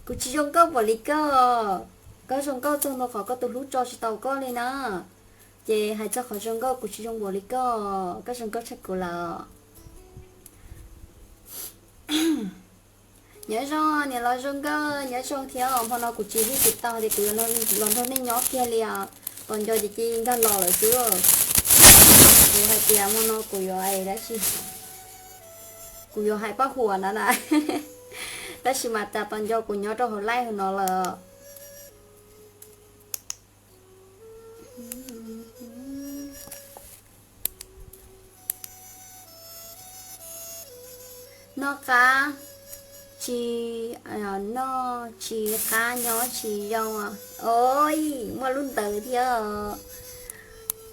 Kuv tsis zoo nkauj npaum li koj. Koj zoo nkauj txog ntua qhov koj tus hlub tso tsis tau koj li na. Ces hais txog qhov zoo nkauj kuv tsis zoo npaum li koj, koj zoo nkauj tshaj kuv lawm. Nyob zoo niam laus zoo nkauj, nyob zoo thiab. Hmo no kuv tsis tau hais tias kuv yuav los nrog nej nyob kiag li os. Tos nco ces cia nkag los lawm xwb. Kuv hais tias hmo no kuv yuav, kuv yuav hais paj huam no na. Tab sis mas cas tos nco kuv nyob rau hauv live no lawm. Noj qab tsis, noj tsis qab nyob tsis zoo. Oj, muaj lub ntawd thiab.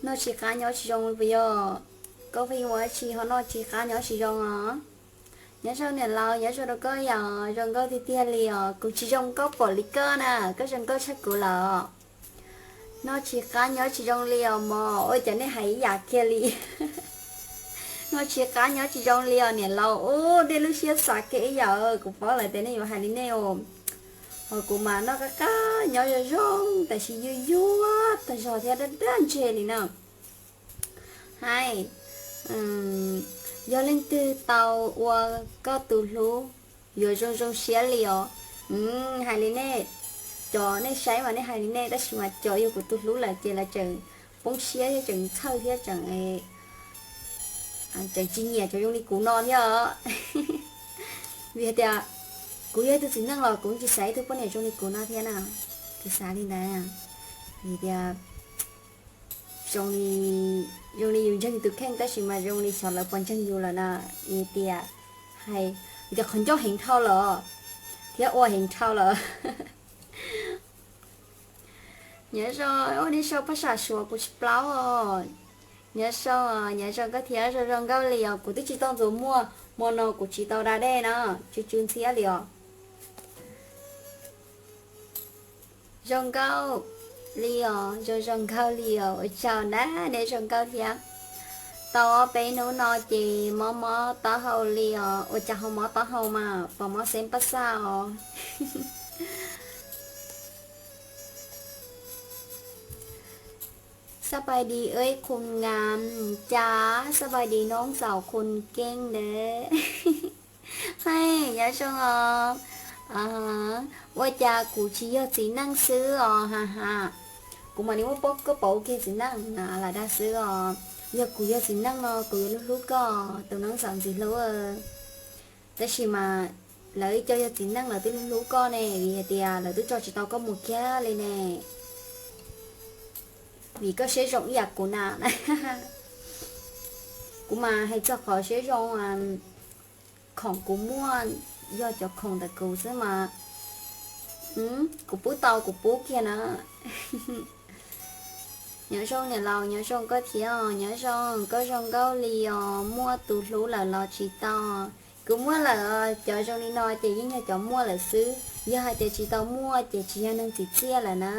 Noj tsis qab nyob tsis zoo puas yog? Koj pheej ua tsis ho noj tsis qab nyob tsis zoo os. Nyob zoo niam laus, nyob zoo rau koj yom, zoo nkauj tiag tiag li os. Kuv tsis zoo nkauj npaum li koj na, koj zoo nkauj tshaj kuv lawm. Noj tsis qab nyob tsis zoo li os mog, ua cas nej hais ib yam kiag li. Noj tsis qab nyob tsis zoo li os niam laus, ub, nej lub siab xav kiag ib yam, kuv paub lawm tias nej yuav hais li nej os. Ho kuv mas noj qab qab nyob zoo zoo, tab sis yuag yuag tag zog thiab daj daj ntseg li na. Hais, yog leej twg tau ua koj tus hlub yuav zoo zoo siab li os. Hais li nej, cov nej saib mas nej hais li nej, tab sis mas cov yog kuv tus hlub lawm ces lawv tseem poob siab thiab tseem txhawj thiab tseem, tseem tsis nyiam cov zoo li kuv no thiab os. Vim hais tias kuv yog ib tug txiv neej los kuv tsis xav ib tug poj niam zoo li kuv no thiab na. Kuv xav li ntawd, vim tias zoo li, zoo li yus ntseeg tus kheej tab sis mas zoo li xyov lawv puas ntseeg yus lawm na. Vim tias, hais tias qhov ncauj heev dhau lawm thiab ua heev dhau lawm. Nyob zoo, ua nej sau phaj sam Suav kuv tsis paub os. Nyob zoo, nyob zoo koj thiab, zoo zoo nkauj li os, kuv twb tsis tau ntxuav muag, hmo no kuv tsis tau da dej na, tsw tsw ntxhiab li os. Zoo nkauj li os, zoo zoo nkauj li os, ua tsaug na, nej zoo nkauj thiab. Tau ob peb hnub no ces mob mob taub hau li os, ua cas ho mob taub hau mas, pom mob xeeb paj xaj os.สบายดีเอ้ยคนงาม จ้า สบายดีน้องสาวคนเก่งเด้อ Hais, nyob zoo os. Ua cas kuv tsis yog txiv neej xwb os, ha ha. Kuv mam li muab koj pauv ua kiag txiv neej na lam dag xwb os. Yog kuv yog txiv neej no kuv yuav hlub hlub koj tus neej xaus ntxiv hlub. Tab sis mas lawv ib co yog txiv neej lawv twb hlub hlub koj ne, vim hais tias lawv twb tso tsis tau koj mus kiag li ne. Vim koj siab zoo ib yam kuv na. Kuv mas hais txog qhov siab zoo, khoom kuv muaj yog cov khoom ntawm kuv xwb mas, kuv pub tau kuv pub kiag na. Nyob zoo niam laus, nyob zoo koj thiab, nyob zoo koj zoo nkauj li os, muaj tus hlub lawm los tsis tau. Kuv muaj lawm, cov zoo li no ces yeej yog cov muaj lawm xwb, yog hais tias tsis tau muaj ces tsis yog neeg txiv txiaj lawm na.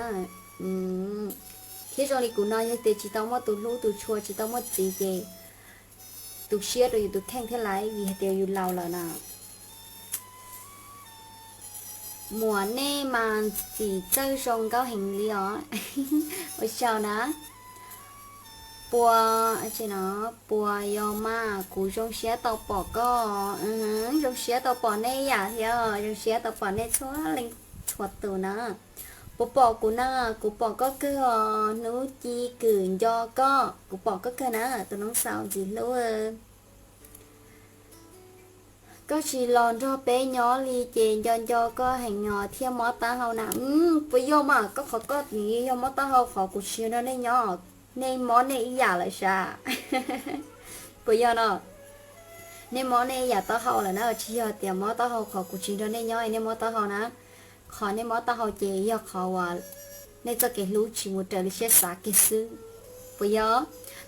Thiab zoo li kuv no yog tias tsis tau muaj tus hlub tus tshua, tsis tau muaj txiv ces tu siab rau yus tus kheej thiab lauj, vim hais tias yus laus lawm na. Muam nej mas txim txawj zoo nkauj heev li os. Ua tsaug na. Puas, puas yog mas kuv zoo siab tau pom koj. Zoo siab tau pom nej yam thiab, zoo siab tau pom nej txhua leej txhua tus na. Puas pom kuv na? Kuv pom koj kawg os, hnub ci kwm nco koj, kuv pom koj kawg na tus noob xaus ntxim hlub. Koj tsis los nrog peb nyob li ces nco nco koj heev os thiaj mob taub hau na. Puas yog mas, koj qhov koj yog mob taub hau, qhov kuv tsis nrog nej nyob, nej mob nej ib yam lawm sas. Puas yog no? Nej mob nej ib yam taub hau lawm na, tsis yog tias mob taub hau qhov kuv tsis nrog nej nyob nej mob taub hau na. Qhov nej mob taub hau ces yog qhov uas nej txoj kev hlub tsis mus raws li siab xav kiag xwb. Puas yog?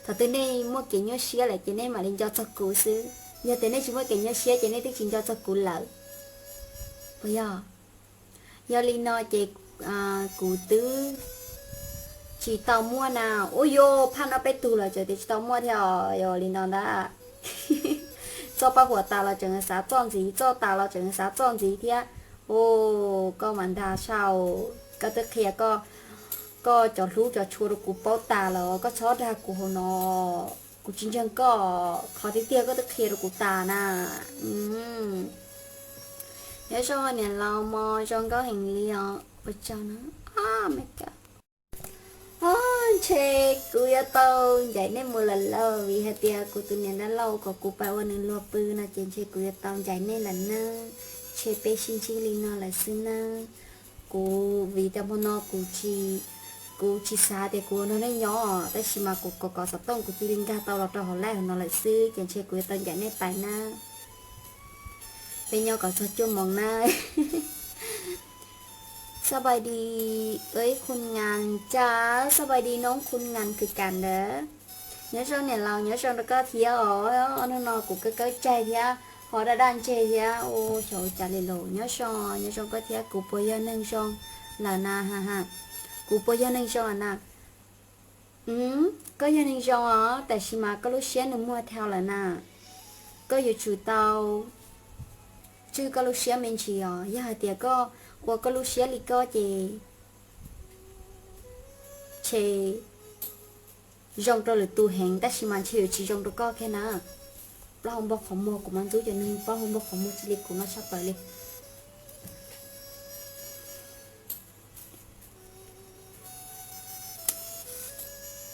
Thaum twg nej muaj kev nyuaj siab lawm ces nej mam li nco txog kuv xwb. Yog tias nej tsis muaj kev nyuaj siab ces nej twb tsis nco txog kuv lawm. Puas yog? Yog li no ces kuv twb tsis tau muaj na. Ua yog phaj no peb tug los tseem tias tsis tau muaj thiab os, yog li no ntag. Txoj paj huam tas los tseem xav txoj ntxiv, txoj tas los tseem xav txoj ntxiv thiab. Ua, koj mas dag saum, koj twb qhia koj cov hlub cov tshua rau kuv paub tas lawm, koj txhob dag kuv hauv no, kuv tsis ntseeg koj, qhov tiag tiag koj twb qhia rau kuv tas na. Nyob zoo niam laus mos, zoo nkauj heev li os, ua tsaug na. Ntshe kuv yuav tau ncaim nej mus lawm lauj, vim hais tias kuv tus niam dab laug kom kuv pab ua nws luag pw no ces ntshe kuv yuav tau ncaim nej lawm na. Ntshe peb sib ntsib li no lawm xwb na. Kuv vim tias hmo no kuv tsis, kuv tsis xav tias kuv nrog nej nyob, tab sis mas kuv kom kom xov tooj kuv cia li nkag tau los rau hauv live no lawm xwb ces ntshe kuv yuav tau ncaim nej pais na. Peb nyob kom txog cuaj moos na. สบายดี เอ้ย คนงาน จ้า สบายดี น้อง คนงาน คือกันเด้อ. Nyob zoo niam laus, nyob zoo rau koj thiab os. Hnub no kuv kawb kawb tseg thiab ho daj daj ntseg thiab, ua xyov ua cas li los. Nyob zoo, nyob zoo koj thiab. Kuv puas yog neeg zoo lawm na? Ha ha, kuv puas yog neeg zoo lawm na? Koj yog neeg zoo os, tab sis mas koj lub siab nws muag dhau lawm na. Koj yuav tsum tau tswj koj lub siab me ntsis os. Yog hais tias koj ua koj lub siab li koj ces ntshe zoo rau lwm tus heev tab sis mas ntshe yuav tsis zoo rau koj thiab na. Plaub hau npog qhov muag, kuv mas ntxub cov neeg plaub hau npog qhov muag tsis li kuv no tshaj plaws li.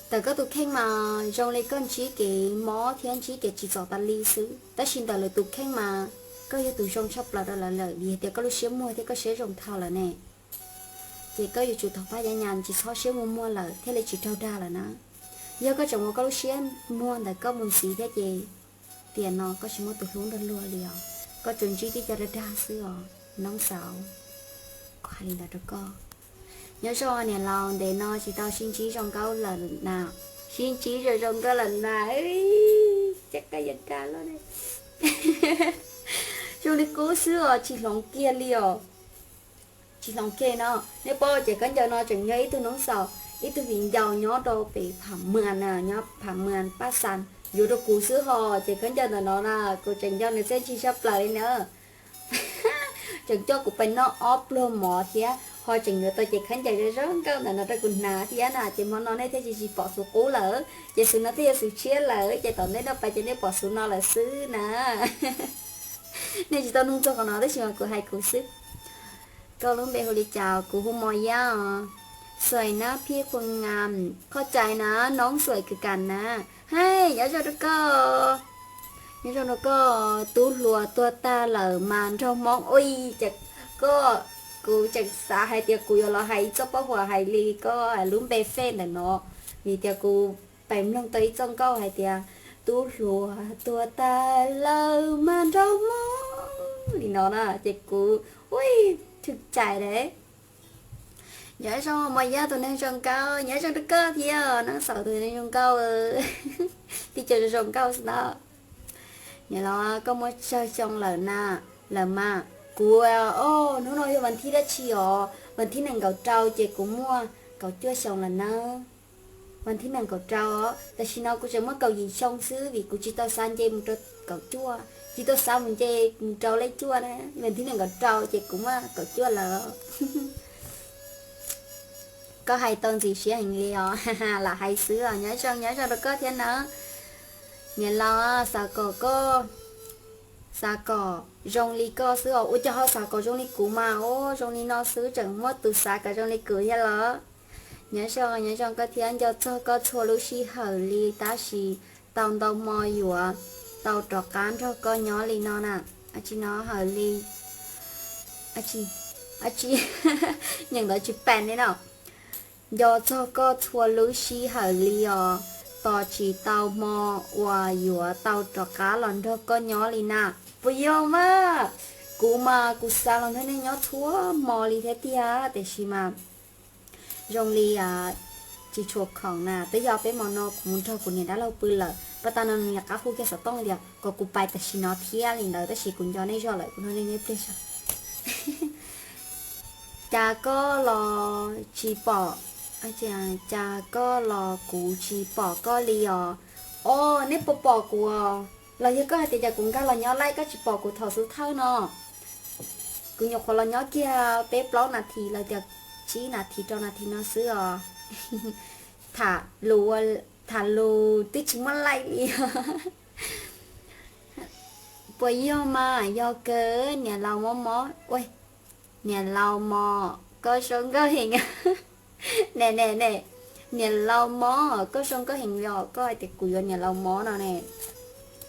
Tawm koj tus kheej mas zoo li koj ntsib kev mob thiab ntsib kev tsim txom tas li xwb, tab sis ntawm lwm tus kheej mas koj yog tus zoo tshaj plaws rau lawv lawm vim tias koj lub siab muag thiab koj siab zoo dhau lawm ne. Ces koj yuav tsum thov Phaj Yaj Nyas tsis txhob siab muag muag lawm thiaj li tsis raug dag lawm na. Yog koj tseem ua koj lub siab muag ntawm koj mus ntxiv thiab ces tiam no koj tsis muaj tus hlub nrog luag li os, koj tsuas ntsib tib co dag dag xwb os noob xaus. Kuv hais li ntawd rau koj. Nyob zoo niam laus, ntev no tsis tau sib ntsib zoo nkauj lawm na. Sib ntsib zoo zoo nkauj lawm na. Cas koj yuav dag loj, zoo li qub xwb os, tsis hloov kiag li os. Tsis hloov kiag no. Nej paub ces khaub ncaws no tseem yog ib tug noob xaus, ib tug viv ncaus nyob rau pem Pham Muas na, nyob Pham Muas Paj Xas, yuav rau kuv xwb ho. Ces khaub ncaws ntawm no na, kuv tseem nco nws txiaj ntsig tshaj plaws li na. Tseem coj kuv pais noj ob pluag mov thiab ho tseem yuav tau cev khaub ncaws zoo zoo nkauj ntawm no rau kuv hnav thiab na. Ces hmo no nej thiaj tsis pom xuv qub lawm, ces xuv no thiaj yog xuv tshiab lawm, ces tom ntej no pais ces nej pom xuv no lawm xwb na. Nej tsis tau nug txog qhov no tab sis mas kuv hais kuv xwb. Koj lub npe hu li cas? Kuv hu Mos Yab os. Xuaim nab phij qhuas ngam, qhov cai na, noob xuaim kws kam na. Hais nyob zoo rau koj, nyob zoo rau koj. Tub hluas tuag tag lawm mas nraug hmoob ua cas koj, kuv tseem xav hais tias kuv yuav los hais ib txoj paj huam hais li koj lub npe fej ntawm no, vim tias kuv pais mloog tau ib txoj nkauj hais tias tub hluas tuag tag lawm mas nraug hmoob li no na ces kuv ua thwm cais lawm. Nyob zoo Mos Yab tus neeg zoo nkauj, nyob zoo rau koj thiab noob xaus tus neeg zoo nkauj, tib co zoo zoo nkauj xwb ntag. Nyob los koj muaj tsawg xyoo lawm na? Lawm mas kuv, o, hnub no yog vas thib dab tsi os? Vas thib nees nkaum rau ces kuv muaj kaum cuaj xyoo lawm na. Vas thib nees nkaum rau, tam sim no kuv tseem muaj kaum yim xyoo xwb vim kuv tsis tau xav nce mus rau kaum cuaj, tsis tau xav mus nce mus rau lej cuaj na. Vas thib nees nkaum rau ces kuv muaj kaum cuaj lawm. Koj hais tau ntxim siab heev li os, lam hais xwb os. Nyob zoo, nyob zoo rau koj thiab na. Niam laus, xav kom koj, xav kom zoo li koj xwb os. Ua cas ho xav kom zoo li kuv mas, o, zoo li no xwb tseem muaj tus xav kom zoo li kuv thiab los. Nyob zoo, nyob zoo koj thiab, nco txog koj txhua lub sij hawm li, tab sis tau ntau hmo yuav tau rov qab nrog koj nyob li no na. Tsis no hawm li, tsis, nyeem ntawd tsis pam li no. Nco txog koj txhua lub sij hawm li os, tos tsis tau hmo uas yuav tau rov qab los nrog koj nyob li na. Puas yog mas? Kuv mas kuv xav los nrog nej nyob txhua hmo li thiab tiag, tiam sis mas zoo li tsis tshua khoom na. Twb yog peb hmo no kuv mus nrog kuv niam dab laug pw lawm, pas tas no nws nyuam qhuav hu kiag xov tooj tias kom kuv pais tam sim no thiab li ntawd, tab sis kuv nco nej zog lawm, kuv nrog nej nyob ib pliag tso. Cas koj los tsis pom, cas koj los kuv tsis pom koj li os? O, nej puas pom kuv os? Los yog koj hais tias cas kuv nkag los nyob laij koj tsis pom kuv thaum xub thawj no? Kuv nyuam qhuav los nyob kiag peb plaub nas this los tias tsib nas this rau nas this no xwb os. Tham lus, tham lus twb tsis muaj laij li. Puas yog mas? Yog kawg niam laus mob mob. Niam laus mos, koj zoo nkauj heev. Ne ne ne, niam laus mos, koj zoo nkauj heev li os, koj hais tias kuv yuav niam laus mob no ne.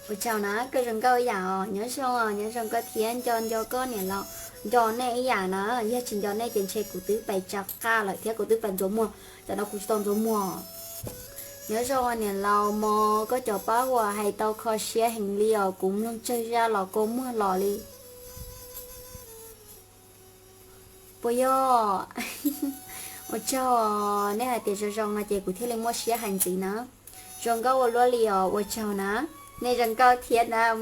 Ua tsaug na, koj zoo nkauj ib yam os, nyob zoo, nyob zoo koj thiab, nco nco koj niam laus, nco nej ib yam na, yog tsis nco nej ces ntshe kuv twb pais tsa qaj lawm thiab kuv twb pais ntxuav muag, tam no kuv tsis tau ntxuav muag. Nyob zoo niam laus mos, koj cov paj huam hais tau kho siab heev li os, kuv mloog tsawg zaj los kua muag los li. Puas yog? Ua tsaug, nej hais tias zoo zoo no ces kuv thiaj li muaj siab hais ntxiv na. Zoo nkauj ua luaj li os, ua tsaug na. Nej zoo nkauj thiab na.